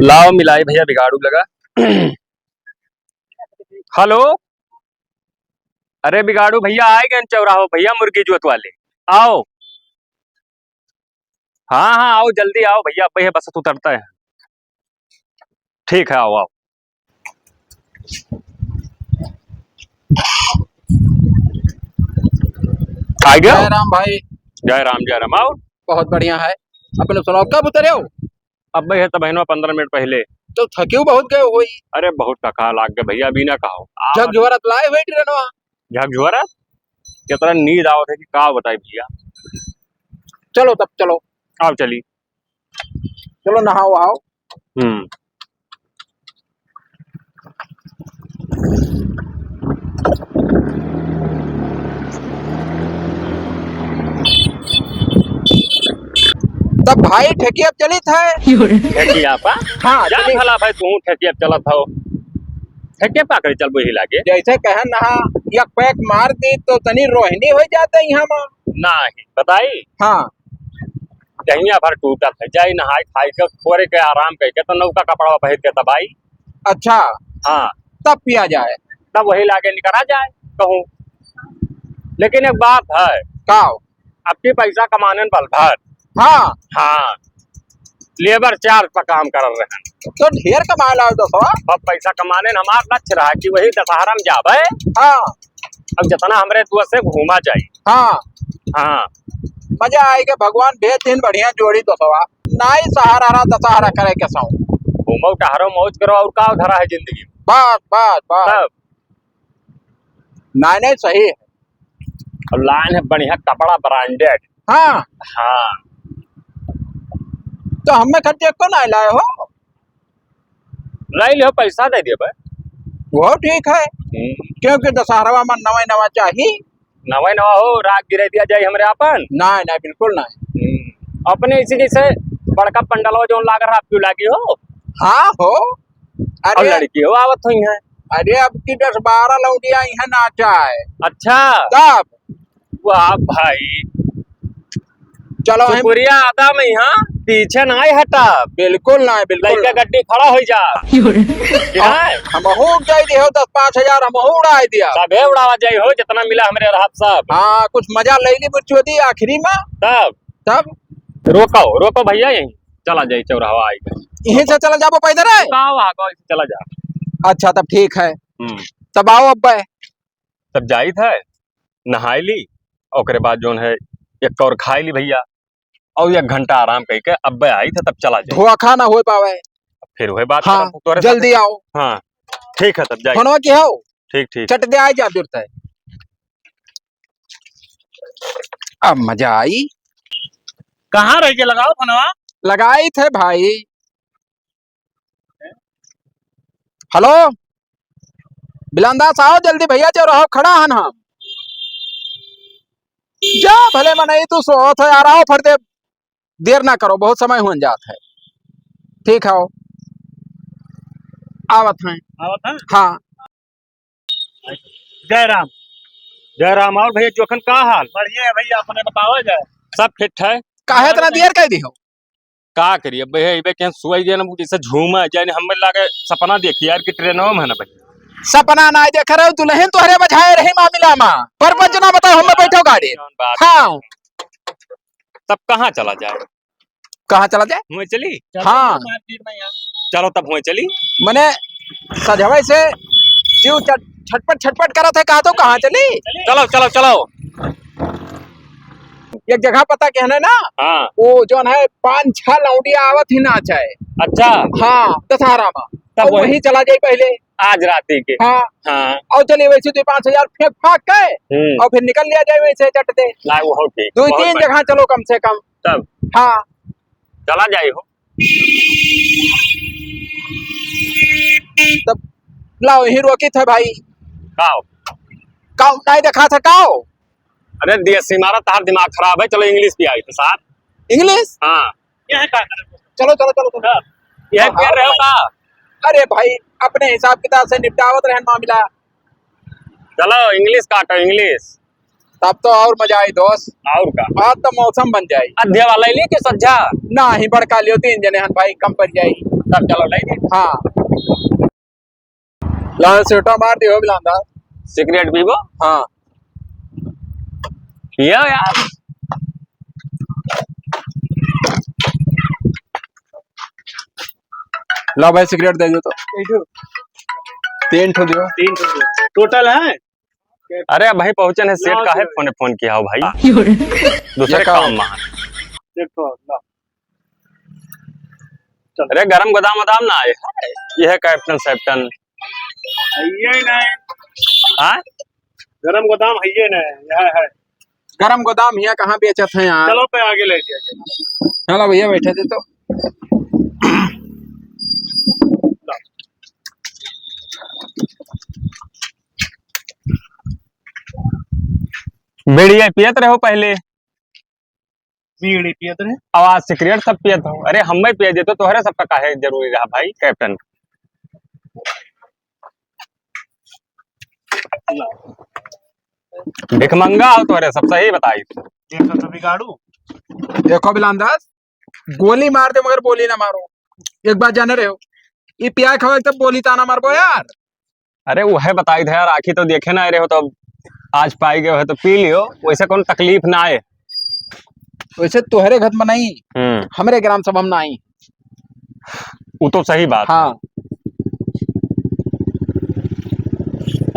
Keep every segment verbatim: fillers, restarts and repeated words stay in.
लाओ मिलाई भइया, बिगाड़ू लगा। हेलो, अरे बिगाड़ू भइया, आइ गए चौराहो भइया, मुर्गी जोत वाले। आओ। हाँ, हाँ, आओ, जल्दी आओ भइया, अब भइया बस उतरता है। ठीक है, आओ, आओ। आ गया? जय राम भाई। जय राम, जय राम, आओ। बहुत बढ़िया है, अपने सुनाओ, कब उतरे हो? अब भइया तो बहनवा पन्द्रह मिनट पहिले। तो थकेउ बहुत गए होई। अरे बहुत थका लाग गए भइया, अभी ना कहो। झकझोरत लाए हुए ट्रेनवा। झकझोरत? कितना नींद आवत है कि का बताई भइया। चलो तब चलो। आओ चली। चलो नहाओ आओ। हम्म। तब भाई ठेकिया पे चलित है। ठेकिया पा? हाँ, जा चलित। भला भाई, तू ठेकिया पे चलत हो। ठेकिया पा करे चलबो ही लागे। जैसे कहन नहा, एक पैक मार दी तो तनी रोहिणी हो जाते यहाँ मा। नाही, बताई? हाँ। जहिया भर टूटत है, जाई नहाई खाई के, थोरे के आराम करके, तो नौका कपड़ा पहिर के तब आई। अच्छा। हाँ। तब पिया जाए। तब वही लागे निकरा जाए, कहूँ। लेकिन एक बात है। का? अब की पैसा कमाने बल भर। हाँ। हाँ। लेबर चार्ज पर काम करल रहन। तो ढेर कमाए लाओ दोस्तवा। अब पैसा कमाने न हमार लक्ष्य रहा कि वही दशहरा में जाबे। हाँ। अब जितना हमरे दुआ से घूमा जाई। हाँ। हाँ। मजा आएगा, भगवान भेज दिन बढ़िया जोड़ी दोस्तवा। नाई सहारा रहा, दशहरा करे के सौ। घूमो टहरो मौज करो, और का धरा है जिंदगी में? बस, बस, बस। तब। नाई, नाई, सही है। और लाइन है बढ़िया कपड़ा branded। हाँ। हाँ। तो हमें खर्चे को ना लाए हो? लाई लियो, पैसा दे देबे। वो ठीक है। हम्म। क्योंकि दशहरवा में नवा नवा चाही। नवा नवा हो, राग गिराई दिया जाए हमरे आपन। ना, ना, बिल्कुल ना। हम्म। अपने इसी जैसे बड़का पंडलवा जोन लाग रहा, आप क्यों लागी हो? हाँ हो। और अरे। लड़की हो आवत हुई हैं। अरे अब की दस बारह लौंडिया यहाँ नाचा है। अच्छा। तब वाह भाई। चलो, हम शुक्रिया अदा में यहाँ पीछे नाहीं हटा। बिल्कुल नाहीं, बिल्कुल लइका नाहीं। गड्डी खड़ा होइ जा। योरे। कि नाहीं? हमहू उड़ जाई दियो, दस पाँच हजार हमहू उड़ाई दिया। सबे उड़ावा जाई हो, जितना मिला हमरे रहत सब। हाँ, कुछ मजा ले ली बुच्चोदी आखिरी में। तब? तब? रोको, रोको भइया, यहीं चला जाई चौराहा आई। यहीं से चला जाबो पैदल है? का वहाँ को चला जा। अच्छा, तब ठीक है। हम्म। तब आओ अब्बे। तब जाइत है, नहाई ली, ओकरे बाद जौन है, एक और खाई ली भइया, और एक घंटा आराम कइके अब्बे आइत है, तब चला जाई। धोखा ना होइ पावे। फिर वही बात हाँ, करब तोरे जल्दी साथे। आओ। हाँ, ठीक है, तब जाई। फोनवा की हो? ठीक, ठीक। चट दे आइ जा दूर तय। अब मजा आई। कहाँ रह के लगाओ फोनवा? लगाइत है भाई। हेलो, बिलान दास, आओ जल्दी भइया, जो रहो, खड़ा हन हम। जा भले मनई, तू सोत है यार, आओ फट दे, देर ना करो, बहुत समय हुन जात है। ठीक है, आओ। आवत हैं। आवत हैं? हाँ। जय राम। जय राम। और भइया जोखन का हाल? बढ़िया है भइया, अपने बतावा जाए। सब फिट है। काहे इतना देर कइ दिहो? का करी अब भइया, इबे के सुअई जे ना जैसे झूमा जाए, हमें लागे सपना देखी यार कि ट्रेनवा में है ना भइया। सपना नाहीं देख रहे हो, दुल्हन तोहरे बझाए रही मामिला में। परपंच ना बताओ, हमें बैठो गाड़ी। कौन बात? हाँ। तब कहाँ चला जाए? कहाँ चला जाए? हुए चली? चलो हाँ। मार्केट में यहाँ। चलो तब हुए चली। मने सजवै से जीव चट-, छटपट, छटपट करत है, कहा तो कहाँ चली? चलो, चलो, चलो। एक जगह पता कहने ना? हाँ। वो जौन है, पाँच छह लौंडिया आवत ही नाच है। अच्छा। हाँ, दशहरा में। तब और वही वहीं चला जाई पहले। आज राती के। हाँ। हाँ। और चलिए वैसे दो पाँच हजार फेंक फाक के हम्म। और फिर निकल लिया जाए वैसे चट दे। ला, वो हो ठीक। दो बहुत तीन बढ़िया। जगह चलो कम से कम। तब? हाँ। चला जाए हो। तब लाओ, यहीं रोकी थे भाई। काओ? काओ, नहीं देखा था काओ? अरे देसी मारा, तार दिमाग खराब है, चलो English पियाई तो साथ। English? हाँ। यह का करे? चलो, चलो, चलो, चलो। हाँ। यह हाँ, कर रहे हो हाँ। का? अरे भाई, अपने हिसाब किताब से निपटावत रहन मामला। चलो, English काटो, English। तब तो और मजा आई दोस्त। और का? आज तो मौसम बन जाई। अध्या वाला ही ले के सज्जा? ना ही, बड़का लियो, तीन जने हन भाई, कम पड़ जाई। तब चलो, ले दे। हाँ। लाल सेटा मार दियो बिलांदा। सिगरेट पीबो? हाँ। पियो यार। ला भाई, सिगरेट दे दो तो। तीन ठो दियो। तीन ठो दियो। टोटल है? अरे, अबहीं पहुँचन है, सेठ काहे फोन, फोन किया हो भाई? दूसरे काम में। देखो, ला। चल। अरे, गरम गोदाम वोदाम ना आए है, यह कैप्टन सैप्टन। है ही नहीं। हाँ? गरम गोदाम है ही नहीं, यह है। गरम गोदाम हिया कहाँ बेचत है यार? चलो पे आगे ले लिया। चलो भैया, बैठे थे तो। बीड़ी पियत रहो पहले। बीड़ी पियत रहे। अब आज सिगरेट सब पियत हो। अरे, हमें पिए देतो, तोहरे सबका काहे जरूरी रहा भाई, कैप्टन? भिखमंगा हो तोहरे सब, सही बताई। देखो तो बिगाड़ू। देखो बिलांदस, गोली मार दे मगर बोली ना मारो। एक बात जाने रहे हो, ये पिया खाओ तब बोली ताना मारबो यार। अरे, वह बताई था यार, आँखी तो देखे ना रहे हो, तो आज पाई गए हो तो पी लियो, वैसे कौन तकलीफ ना आए। वैसे तोहरे घर में नहीं, हम्म। हमरे ग्राम सभा में ना आई। वो तो सही बात। हाँ।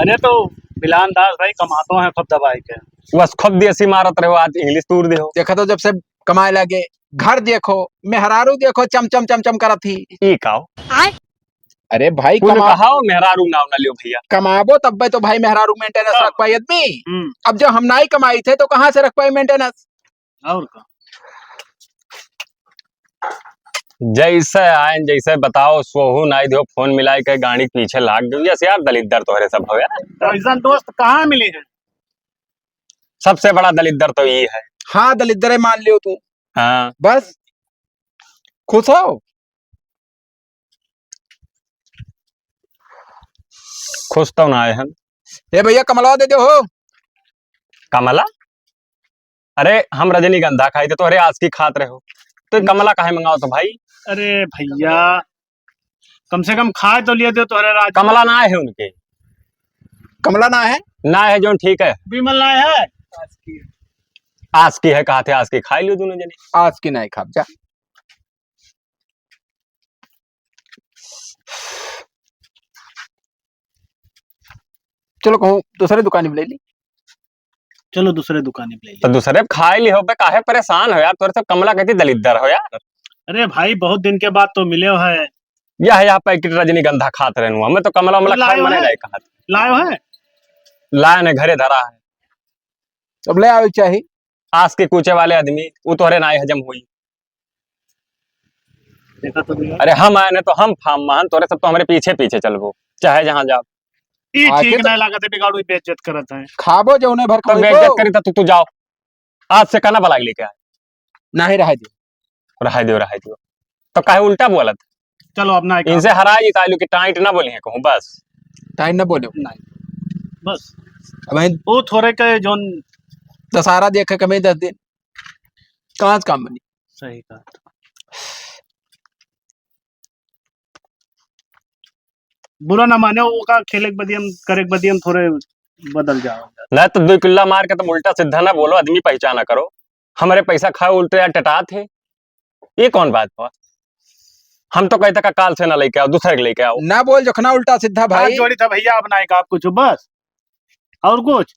अरे तो बिलान दास भाई कमातो हैं खूब दबाई के। बस खूब देसी मारत रहो, आज इंग्लिश तूर दे हो। देखा तो जब से कमाए लगे, घर देखो, मेहरारू देखो, चम चम चम चम करत ही। ई का हो? अरे भाई, कुल कमा- कहाओ, मेहरारू नाव ना लियो भैया। कमाबो तब्बे तो भाई मेहरारू maintenance हाँ। रख पाई आदमी। हम्म। अब जब हम नाई कमाई थे तो कहाँ से रख पाई maintenance? और का? जैसे आए, जैसे बताओ, सोहू नाई दियो, फोन मिलाई के गाड़ी के पीछे लाग गई। यस यार, दलिद्दर तोहरे सब हो यार। तो ऐसा दोस्त कहाँ मिली है? सबसे बड़ा दलिद्दर तो ये है। हाँ, दलिद्दर है, मान लियो तू। हाँ। बस, खुश हो? खुश तो ना आए हम। ए भैया, कमलवा दे दो हो। कमला? अरे, हम रजनीगंधा खाई थे, तोहरे आशिकी खात रहे हो, तो हम्म। कमला काहे मंगाओ तो भाई? अरे भैया, कम से कम खाए तो लिए दो तोहरे राज। कमला ना है उनके। कमला ना है? ना है, जो ठीक है। विमल ना है? आशिकी है, कहा थे आशिकी खाई लियो दोनों जने। आशिकी नहीं खाब जा। चलो कहूँ दूसरे दुकान में ले ली। चलो दूसरे दुकान में ले ली। तो दूसरे खाए ली हो बे, काहे परेशान हो यार? तोरे सब कमला कहती दलिद्दर हो यार। अरे भाई, बहुत दिन के बाद तो मिले हो है। यह, यह पैकेट रजनीगंधा खात रहनु, हमें तो कमला उमला तो खाए लायो मने है? नहीं कहा। लायो है? लाए ने घरे धरा है। अब ले आवे चाही। आशिकी कूचे वाले आदमी, वो तोहरे नाई हजम हुई। देखा तो भैया। अरे हम आए ना तो हम फार्म मान, तोरे सब तो हमरे पीछे पीछे चलबो, चाहे जहाँ जाओ। ई आके ठीक तो नहीं लागत है, बिगाड़ू बेइज्जत करत है। खाबो जौने भर तो खाबो। बेइज्जत करी तो तू, तू जाओ, आज से कहना बलाई लेके आए। नहीं रहे दियो। रहे दियो, रहे दियो। तो काहे उल्टा बोलत? चलो, अब ना इनसे हराई जिताई लो कि टाइट ना बोली है कहूँ, बस। टाइट ना बोलो। नहीं, बस। अब भाई वो थोड़े के जोन दशहरा देखे कमे दस दिन, कहाँ से काम बनी? सही बात। बुरा ना माने, वो का खेले के बदियम, करे के बदियम थोड़े बदल जाओ। नहीं तो दो किल्ला मार के तुम उल्टा सीधा ना बोलो, आदमी पहचाना करो। हमारे पैसा खाए उल्टे या टटात है, ये कौन बात हुआ? हम तो कहते का काल से ना लेके आओ, दूसरे के लेके आओ। ना बोल जोखना उल्टा सीधा हाथ भाई। जोड़ी था भैया, अब ना एक आप कुछ बस। और कुछ?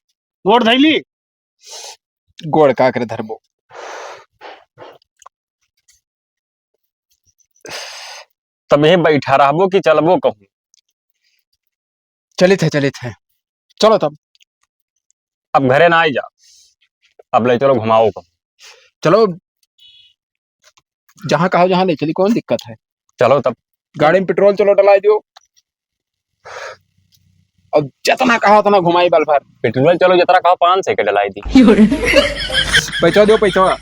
गोड़ धैली? गोड़ का करे धरबो? तब यहीं बैठा रहबो कि चलबो कहूँ? चलित है, चलित है, चलो तब। अब घरे ना आई जा, अब ले चलो घुमाओ कहूँ। चलो, जहाँ कहो जहाँ ले चली, कौन दिक्कत है? चलो तब। गाड़ी में पेट्रोल चलो डलाई दियो, और जितना कहो उतना घुमाई बल भर। पेट्रोल चलो जितना कहो पाँच सौ के डलाई दी। पैसा दो, पैसा।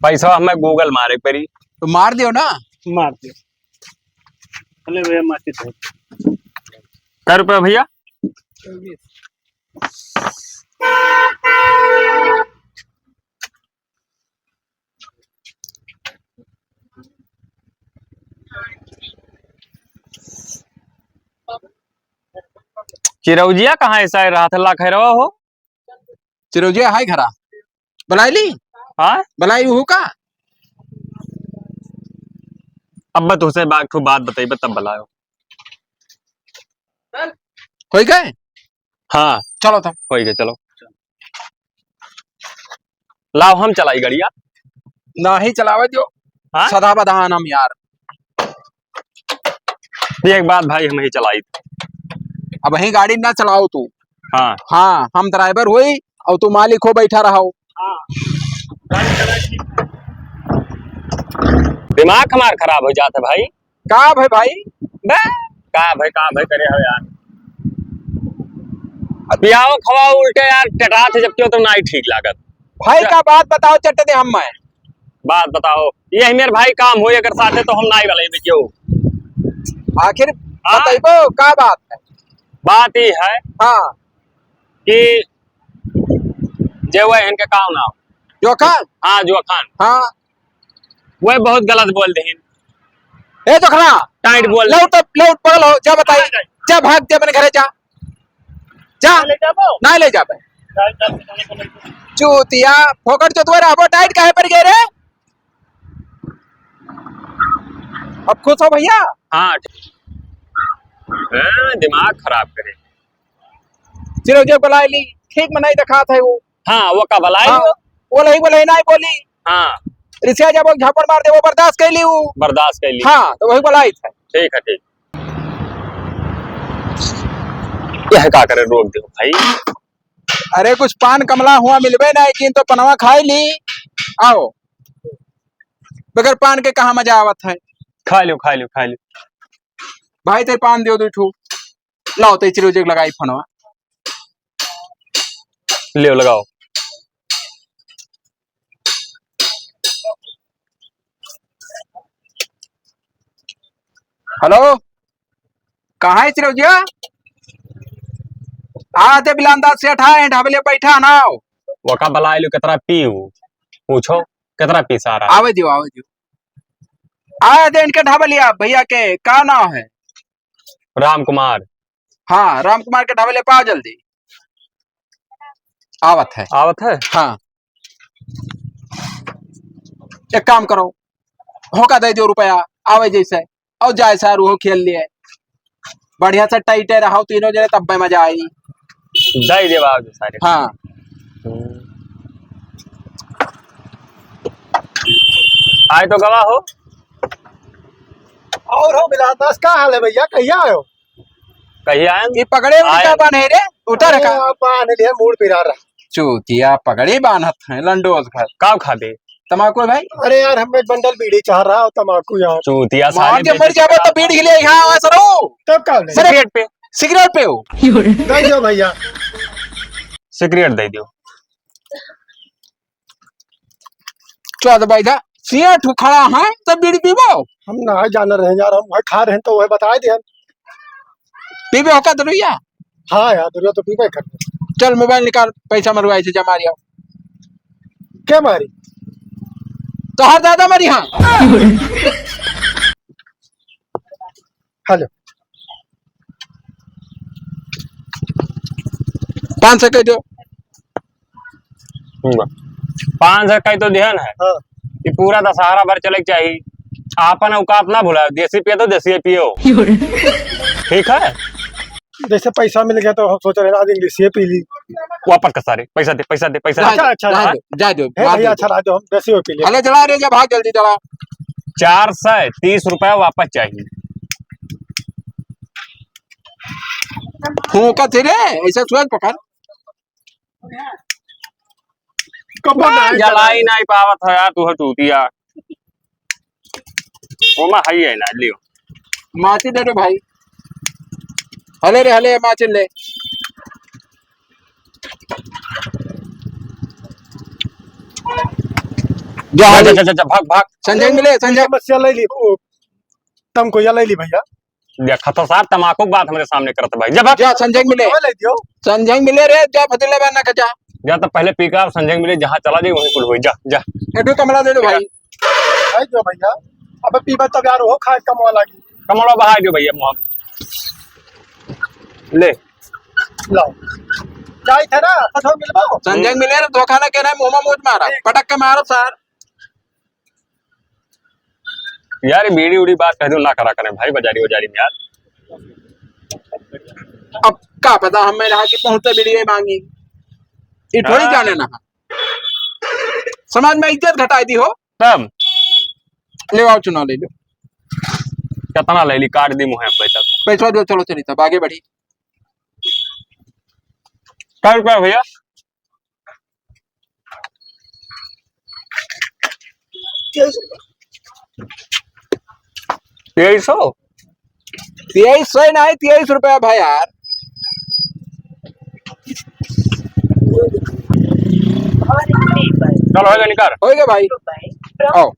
पैसा हमें Google मारे परी। तो मार दियो ना। मार दियो। अरे भैया, माचिस है। कै रुपया भैया? चिरौजिया कहाँ ऐसा रहा था, ला खैरवा हो? चिरौजिया है घरा। बुलाई ली? हाँ? बुलाई हूँ का? अब मैं तुझसे बा-, एक ठो बात बताइबे तब बुलायो। होई गए? हाँ। चलो तब। होई गए, चलो। लाओ हम चलाई गड़िया। नाही चलावे दियो। हाँ? सदा बदहान हम यार। ये एक बात भाई, हम ही चलाई। अब ही गाड़ी ना चलाओ तू। हाँ। हाँ, हम driver होई और तू मालिक हो, बैठा रहो। हाँ। दिमाग हमार खराब हो जात है भाई। का भाई, भाई? बे, का भाई, का भाई करे हो यार? अब पियाओ खवाओ उल्टे यार, टटात है जब क्यों तो ना ही ठीक लागत। भाई का बात बताओ, चट दे हम मैं। बात बताओ, ये मेरे भाई काम हो, अगर साथे तो हम ना ही वाले में क्यों? आखिर हाँ? बताइबो का बात है? बात ये है हाँ। कि जे वह इनके काम ना हो। जोखन? हाँ, जोखन। हाँ। वह बहुत गलत बोल देहिन। ए जोखना, टाइट बोल दे। लौट, लौट, पगल हो, जा बताई। जा भाग, जा अपने घरे जा। जा। ना ले जाबो? ना ले जाबे। चूतिया, फोकट चोदवा रहबो, टाइट काहे पर गए रे? अब खुश हो भैया? हाँ, ठीक। हाँ, दिमाग खराब करे। चिरौजिया बुलाई ली, ठीक मनाई दिखात है वो। हाँ, वो का बुलाई हाँ, लो। वो लही, वो लही नाई बोली। हाँ। रिसिया जब वो झापड़ मार दे, वो बर्दाश्त कर ली वो। बर्दाश्त कर ली। हाँ, तो वही बुलाई था। ठीक है, ठीक। यह का करे, रोक दो भाई। अरे, कुछ पान कमला हुआ मिलबे ना, लेकिन तो पनवा खाई ली। आओ, बगैर पान के कहाँ मजा आवत है? खा लो, खा लो, खा लो। भाई, ते पान दियो दो ठू। लाओ, ते चिरौजिया के लगाई फोनवा। ले लगाओ। हेलो, कहाँ है चिरौजिया? आ, ते बिलांदा सेठ है, ढाबे ले बैठा ना। वका बलाए लो, कितना पीऊ? पूछो, कितना पी सारा? आवे दियो, आवे दियो। आ, ते इनके ढाबे लिया, भैया के का नाम है? राम कुमार। हाँ, राम कुमार के ढाबे ले पाओ जल्दी। आवत है। आवत है? हाँ। एक काम करो, होका दे दियो रुपया, आवे जैसे, और जाए सारू हो खेल लिए। बढ़िया से टाइटे रहो तीनों जने, तब में मजा आई। दे देवा आओ सारे। हाँ। आए तो गवा हो। और हो बिलास दास, का हाल है भैया, कहिया आयो? कहिया आए? ये पगड़े में अरे, का बांधे रे? उतर अरे, का? आप बांध लिया, मूड़ पिरा रहा। चूतिया पगड़ी बांधत है, लंडोस घर। का खाबे? तमाकू है भाई? अरे यार, हम एक बंडल बीड़ी चाह रहा और तमाकू यार। चूतिया मार सारे के मर बेइज्जती जाबो तो करा। बीड़ी ले यहाँ आवा सरो। तब का ले? सरे सिगरेट पे। सिगरेट पे हो? दे दो भैया। सिगरेट दे दो। चल भाई जा, सिया ठू खड़ा है, तब बीड़ी पीबो? हम ना जान रहे यार, हम वही खा रहे हैं तो वही बता दे हम। पीबे होका दरुइया? हाँ यार, दरुइया तो पीबे कर। चल मोबाइल निकाल, पैसा मरवाई से जमा रिया। क्या मारी? तोहर दादा मरी हाँ। हेलो। पाँच सौ कह दो। हम्म, पाँच सौ कह तो दिहन है हाँ। कि पूरा दशहरा भर चले के चाहिए। आपन औकात ना भुलाओ, देसी पियो तो देसी पियो। ठीक है? जैसे पैसा मिल गया तो हम सोच रहे हैं आज इंग्लिश ये पी ली। वापस कर सारे, पैसा दे, पैसा दे, पैसा दे। अच्छा, अच्छा, जा हाँ? दो, जा दो, हे भाग भैया, दो। अच्छा, राजू, हम देसी हो पी लिए। अरे चला रे, जा भाग जल्दी चला। चार सौ तीस रुपया वापस चाहिए। फूंका थे रे, ऐसा सोच पकड़। कब ना जलाई नहीं पावत है यार, तू है चूतिया। ओमा हई है ना, लियो। माचिस दे दो भाई। हले रे, हले, माचिस ले। जा, जा, हले। जा, जा, जा, भाग, भाग। संजय मिले, संजय। समस्या ले ली, वो तमको या ले ली भैया। देखा तो सार, तमाकू के बात हमरे सामने करत भाई। जा भाग। जा, संजय मिले। ले दियो। संजय मिले रे, जा फजीलाबाद ना कचा। जा तो पहले पी का संजय मिले, जहाँ चला जाए वहीं कुल होई। जा, जा। एक ठो कमला दे दो भाई। है जो भैया, अब पीबा तब यार वो खाए कमवा लागी। कमला बहा दो भैया, मुँह ले। लो। जाई थे ना, कथो मिलबो। संजय मिले रे, धोखा ना केना, मुँह मा मोच मारा। पटक के मारो सार। यार, ये बीड़ी उड़ी बात कह दो, ना करा करें भाई, बाजारी उजारी में यार। अब का पता, हम में रहा कि पहुँचते बीड़ी ये मांगी। ये थोड़ी हाँ। जाने ना। समाज में इज्जत घटाई दी हो। तब? ले आओ, चुनाव ले लो। कितना ले ली, काट दी मुँह पे तब। पैसा दो, चलो चली तब, आगे बढ़ी। कै रुपया भैया? तेईस सौ? तेईस सौ नहीं, तेईस रुपया भाई यार। चलो, हो गया, निकाल। हो गया भाई। आओ।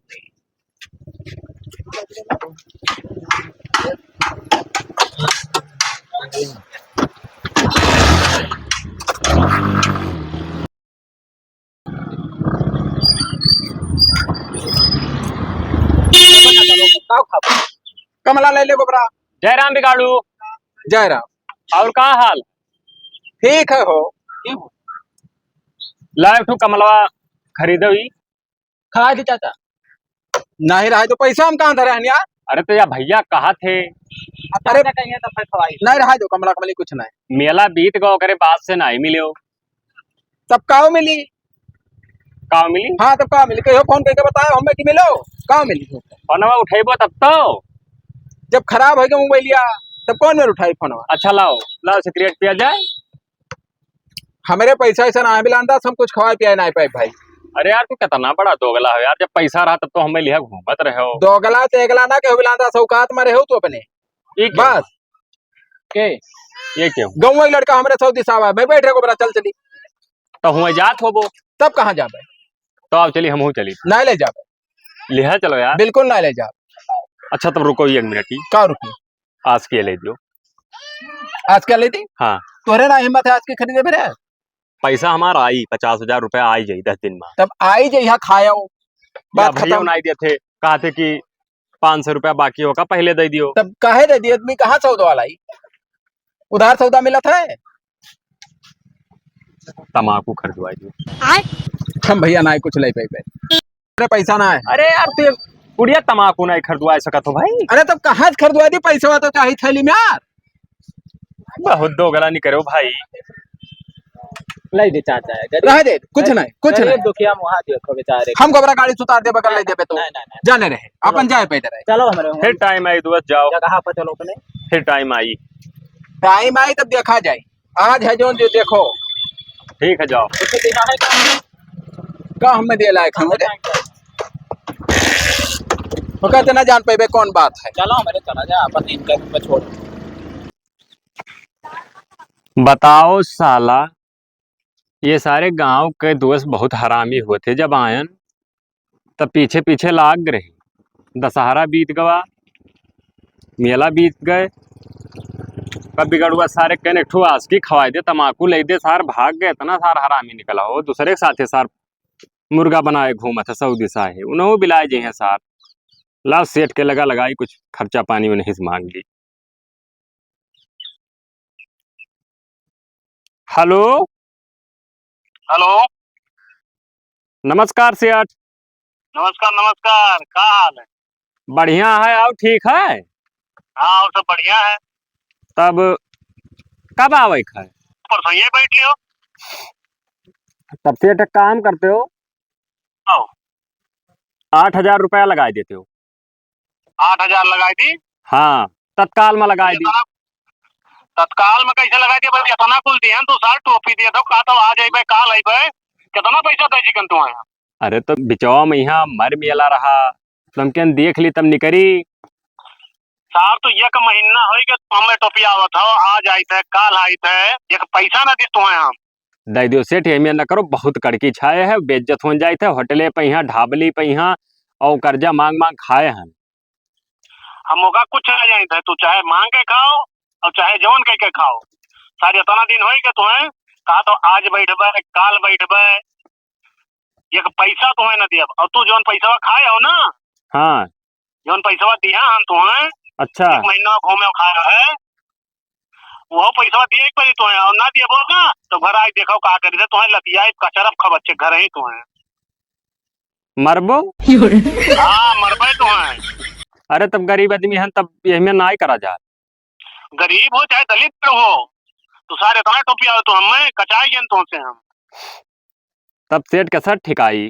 कमला ले ले गोबरा। जय राम बिगाड़ू। जय राम। और का हाल? ठीक है हो। लाए तू कमलवा खरीदो ही। खा दे चाचा। नहीं रहा तो पैसा हम कहाँ धरे हन यार? अरे तो या भैया कहा थे? अरे चाचा कहिए तो फिर खवाई। नहीं रहा दो कमला कमली कुछ नहीं। मेला बीत गो, ओकरे बाद से नहीं मिले हो। तब काव मिली? काव मिली? हाँ, तब काव मिली? कहियो फोन करके बताओ हमें कि मिलो, काव मिली? फोनवा उठेबो तब तो। जब खराब होइगा मोबाइलिया, तब कौन मेर उठाई फोनवा? अच्छा लाओ, लाओ सिगरेट पिया जाए। हमरे पैसा ऐसा ना मिलान दास, हम कुछ खवाए पियाए ना पाए भाई। अरे यार, तू कितना बड़ा दोगला हो यार, जब पैसा रहा तब तो हमें लिहा घूमत रहे हो। दोगला तेगला ना केहू मिलान दास, औकात में रहो तू अपने। ये क्यों? बस। के? ये क्यों? गौवा लड़का हमरे सऊदी साहब है, मैं बैठ रहे को बड़ा चल चली। तो हुआ जात होबो। तब कहाँ जाबे? तो आओ चली, हमहू चली। ना ले जाबे। लिहा चलो यार। बिल्कुल ना ले जाबे। अच्छा तब रुको एक मिनट ही। का रुकी? आज के ले दियो। आज के ले दी? हाँ। तोहरे ना हिम्मत है आज के खरीदे फिर? पैसा हमारा आई, पचास हजार रुपया आई जाई दस दिन में। तब आई जाई, यहाँ खायो। या बात भैया खत्म। ना आई दिए थे, कहा थे कि पाँच सौ रुपया बाकी होगा, पहले दे दियो। तब काहे दे दिए? आदमी कहाँ सौदा वाला आई? उधार सौदा मिलत है? तमाकू खरीदवाई दियो। आय। हम भैया ना कुछ ले पाइबे। अरे पैसा ना है। अरे यार, तू एक पुड़िया तमाकू नहीं खरीदवा सकत हो भाई। अरे तब कहाँ से खरीदवा दी, पैसा तो चाहिए थैली में यार। बहुत दोगला नहीं करो भाई। ले दे चाचा, गरीब रह दे, कुछ नहीं, कुछ गरीब नहीं। दुखिया मुहा देखो बेचारे। हम गोबरा गाड़ी से उतार दे, बगल ले देबे तो। नहीं, नहीं, नहीं। जाने रहे, चलो। अपन जाए पैदल रहे। चलो हमरे फिर टाइम आई, दुआ जाओ। जगह पर चलो अपने। फिर टाइम आई। टाइम आई तब देखा जाए। आज है जौन जो देखो। ठीक है, जाओ। कुछ देना है क्या? का हमें दे लायक हम दे? ओका इतना जान पेबे कौन बात है? चलो हमारे चला जा, अपन इनका रूम में छोड़। बताओ साला, ये सारे गांव के दोस्त बहुत हरामी होते। जब आयन तब पीछे पीछे लाग रही। दशहरा बीत गवा, मेला बीत गए, तब बिगड़ुआ सारे कने एक ठो आसकी खवाई दे, तमाकू ले दे, सार भाग गए। इतना सार हरामी निकला हो, दूसरे के साथे सार मुर्गा बनाए घूमत है सऊदी साहे, उन्हों बिलाए जे हैं सार। लाओ सेठ के लगा लगाई, कुछ खर्चा पानी उन्हीं से मांग ली। हेलो। हेलो। नमस्कार सेठ। नमस्कार, नमस्कार। का हाल है? बढ़िया है, और ठीक है? हाँ, और सब बढ़िया है। तब कब आवे के है? परसों ये बैठ लियो। तब सेठ एक काम करते हो, आओ। आठ हजार रुपया लगाए देते हो। आठ हजार लगाए दी? हाँ, तत्काल में लगाए दी। इतना तत्काल में कैसे लगाए दी? बस इतना कुल दिहन, तू सार टोपी दिए तो, कहा तो आज अइबे, काल अइबे, कितना पैसा दे चिकन तू है? अरे तो बिचवा में यहाँ मर मियला रहा, तुमके देख ली तब निकरी। सार तो एक महीना होई के तू हमें टोपियावत हो, आज आइत है, काल आइत है, एक पैसा ना दी तू है हम। दे दियो सेठ, एमे न करो, बहुत कड़की छाए है, बेइज्जत हो जाइत है, होटले पे यहाँ, ढाबली पे यहाँ, और कर्जा मांग मांग खाए हैं। हम ओका कुछ ना जाइत है, तू चाहे मांग के खाओ और चाहे जवन कह के खाओ। सार इतना दिन होई के तू है, कहा तो आज बैठबे, काल बैठबे, एक पैसा तू है ना दियब, और तू जवन पैसा खाए हो ना, हाँ। जवन पैसा दिया हम तू है, अच्छा। एक महीना घूमे खाए है, वो पैसा दिए एक बारी तो है, और ना दिए बोल ना, तो घर आई देखो का करी थे, तो है लतिया कचरफ खबच्चे घर ही तो है। मरबो? हाँ, मरबे तो है। अरे, तब गरीब आदमी हन, तब यही में ना ही करा जा। गरीब हो चाहे दलित हो, तो सारे इतना टोपिया हो, तो हमें कचाई गेन तो से हम। तब सेठ के सर ठिकाई।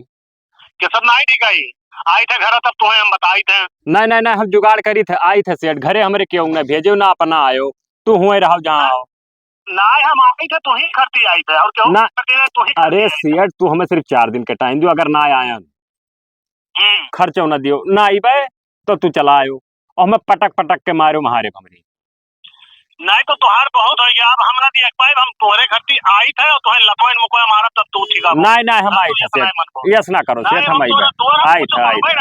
के सब नाई ठिकाई। आई थे घर तब तुम्हें हम बताई थे। नहीं, नहीं, नहीं, हम जुगाड़ करी थे, आई थे सेठ घरे हमरे, क्यों ना भेजे ना अपना आयो, तू हुए रहो जहाँ आओ। नाई, हम आई थे, तू ही खरती आई थे, और क्यों ना। खरती है, तू ही खरती अरे आई थे। सेठ, तू हमें सिर्फ चार दिन के टाइम दियो, अगर ना आयन, हम्म। खर्चो ना दियो, ना आईबे, तो तू चला आयो, और हमें पटक पटक के मारो महारे भमरी। नहीं तो तोहार बहुत हो गया, अब हमरा दिया एक पाइप, हम तोहरे खरती आई थे, और तोहे लतवाइन मुको मारब, तब तू ठीक आबो। नहीं, नहीं, हम आई थे सेठ, यस ना करो सेठ, हम आई थे, आई थे, आई थे।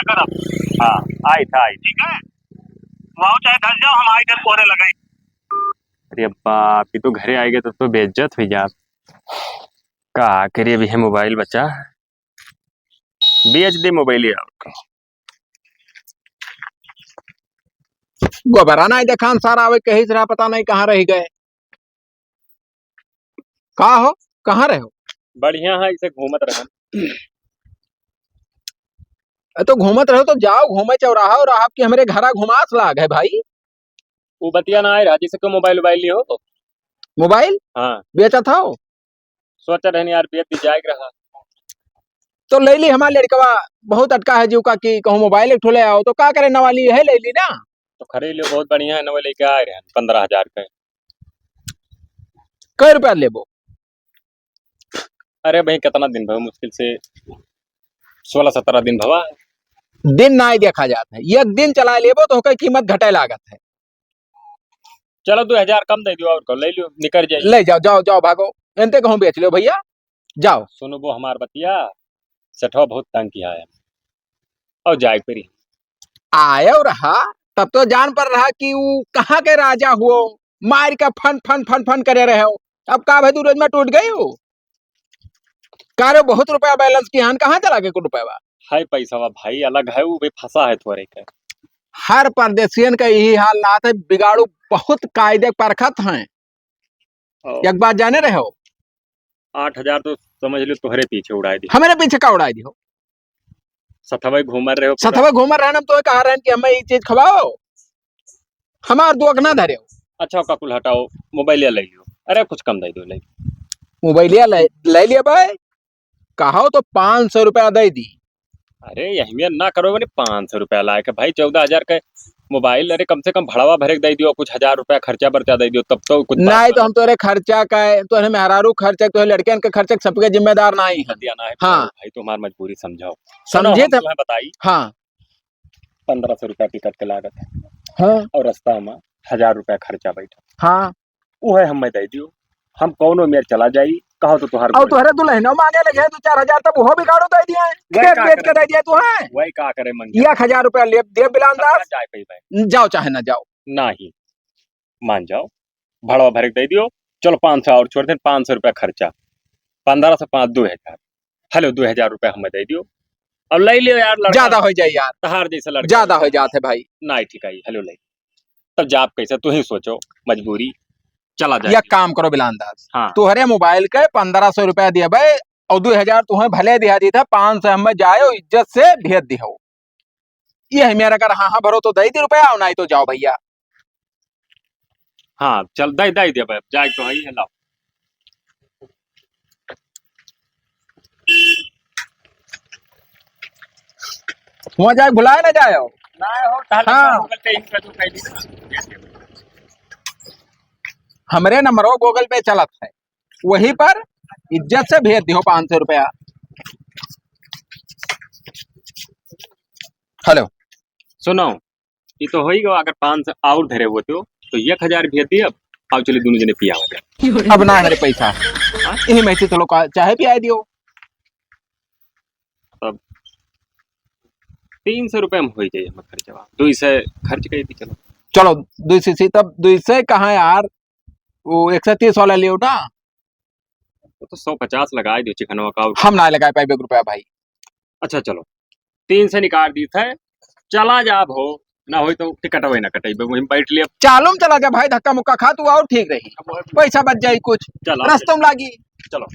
हाँ, आई थे, आई थे। ठीक है, वाओ चाहे धस जाओ, हम आई थे तोहरे लगाई। अरे बाप, ये तो घरे आएगे तो, तो बेइज्जत हो जा। का करिए, अभी है मोबाइल बचा, बेच दे मोबाइल यार। गोबरा नाई देखान सारा, आवे कहीं से रहा, पता नहीं कहाँ रह गए। का हो, कहाँ रहे हो? बढ़िया है, इसे घूमत रहन। ए, तो घूमत रहो तो जाओ, घूमे चौराहा और आपके हमरे घरा घुमास लाग है भाई। वो बतिया ना आए रहा, जैसे क्यों मोबाइल, मोबाइल लियो? मोबाइल? हाँ। बेचा था वो? सोच रहे यार, बेच दी जाए रहा। तो ले ली हमार लड़कवा, बहुत अटका है जीव का कि कहूँ मोबाइल एक ठो ले आओ, तो का करे, नवा ली है, ले ली ना। तो खरीद लियो, बहुत बढ़िया है, नवा लेके आए रहे हैं, पन्द्रह हजार के। कै रुपया लेबो? अरे भाई, कितना दिन भवा, मुश्किल से सोलह सत्रह दिन भवा। दिन नाई देखा जात है, एक दिन चला लेबो तो ओकर कीमत घटे लागत है। चलो, दो हजार कम दे दियो और को, ले लियो, निकल जाइए। ले जाओ, जाओ, जाओ, भागो, एनते कहूँ बेच लियो भैया, जाओ। सुनो वो हमार बतिया, सेठवा बहुत तंग किया है, और जाए परी। आयो रहा, तब तो जान पर रहा कि ऊ कहाँ के राजा हुओ, मार के फन, फन, फन, फन करे रहे हो। अब का भाई, दू रोज में टूट गई हो? का रे, बहुत रुपया बैलेंस की हन, कहाँ चला गए कुल रुपया? है पैसा भाई, अलग है, वो भी फंसा है थोड़े के। हर परदेसियन का यही हाल लात है, बिगाड़ू बहुत कायदे परखत हैं। ओ। एक बात जाने रहे हो? आठ हजार तो समझ लो तोहरे पीछे उड़ाए दियो। हमरे पीछे का उड़ाए दियो? सथवे घूमर रहे हो पूरा। सथवे घूमर रहन, हम तो कहा रहन कि हमें ई चीज खवाओ, हमार दुख ना धरे हो। अच्छा, ओका कुल हटाओ, मोबाइलिया ले लियो। अरे, कुछ कम दे दो, ले। मोबाइलिया ले, ले लिया भाई, कहो तो पाँच सौ रुपया दे दी। अरे, यही में ना करो, मैंने पाँच सौ रुपया लाए के भाई, चौदह हजार के मोबाइल, अरे, कम से कम भड़वा भरे के दे दियो, कुछ हजार रुपया खर्चा बर्चा दे दियो, तब तो कुछ बात नहीं तो बने। हम तोरे खर्चा का है, तोरे मेहरारू खर्चा, तोरे लड़कियन के खर्चा, सबके जिम्मेदार ना ही है। दिया ना है, हाँ। भाई, तुम्हार मजबूरी समझाओ। समझे सुनो, हम तो तुम्हें बताई। हाँ। पन्द्रह सौ रुपया टिकट के लागत है। हाँ। और रास्ता में हजार रुपया खर्चा बैठा। हाँ। उहे हमें दे दियो, हम कौनो मेर चला जाई, कहो तो तुहार और गोड़। तुहरे दुल्हनो मांगे लगे दो चार हजार, तब वो भी गाड़ो दे दिए, वही खेत का बेच के करे? दे दिए तू है। वही का करे मंगे? एक हजार रुपया ले दे बिलान तब ना दास। जाए पइबे। जाओ चाहे ना जाओ। नाही, मान जाओ, भड़वा भरे के दे दियो, चलो पाँच सौ और छोड़ दें, पाँच सौ रुपया खर्चा, पन्द्रह सौ पाँच, दो हजार। हेलो, दो हजार रुपया हमें दे दियो, अब ले लियो यार लड़का। ज्यादा हो जाए यार, तहार जैसा लड़का। ज्यादा हो जात है भाई। नाही ठीक है, हेलो ले। तब जाब कैसे, तू ही सोचो, मजबूरी, चला जाए। या काम करो बिलान दास, हाँ। तोहरे मोबाइल के पन्द्रह सौ रुपया दिए भाई, और दो हजार तुम्हें भले दिया दी था, पाँच सौ हमें जाओ, इज्जत से भेज दिहो। ये है मेरा कर, हाँ, हाँ, भरो तो दे दी रुपया, और नहीं तो जाओ भैया। हाँ, चल, दे, दे दे भाई, जाए तो है, लाओ। वहाँ जाए भुलाए ना जाए हो। ना हो, ताले हाँ। Google Pay ही कर दो, कर दो। हमरे नंबर हो Google Pay चलत है, वही पर इज्जत से भेज दियो पाँच सौ रुपया। हेलो। सुनो, ये तो हो ही गवा, अगर पाँच सौ और धरे होते हो, तो एक हजार भेज दिए, अब आओ चलिए दोनों जने पिया हो जाए। अब ना मेरे पैसा। हाँ? यही में से चलो का-, चाहे पिया दियो। तब तीन सौ रुपये में हो ही जाए हमारा खर्चवा। दो सौ खर्च कर दी, चलो। चलो, दो सौ से तब दो सौ कहाँ यार, वो एक सौ तीस वाला लियो ना। वो तो सौ पचास लगा ही दियो चिकनवा का। हम ना लगा पाए एक रुपया भाई। अच्छा चलो, तीन सौ निकाल दी थे, चला जाब हो। ना होई तो टिकट वही ना कटाई, वहीं बैठ लिया। चालू में चला जा भाई, धक्का मुक्का खा तू और ठीक रही, पैसा बच जाई कुछ, चलो। रस्तों में लागी। चलो।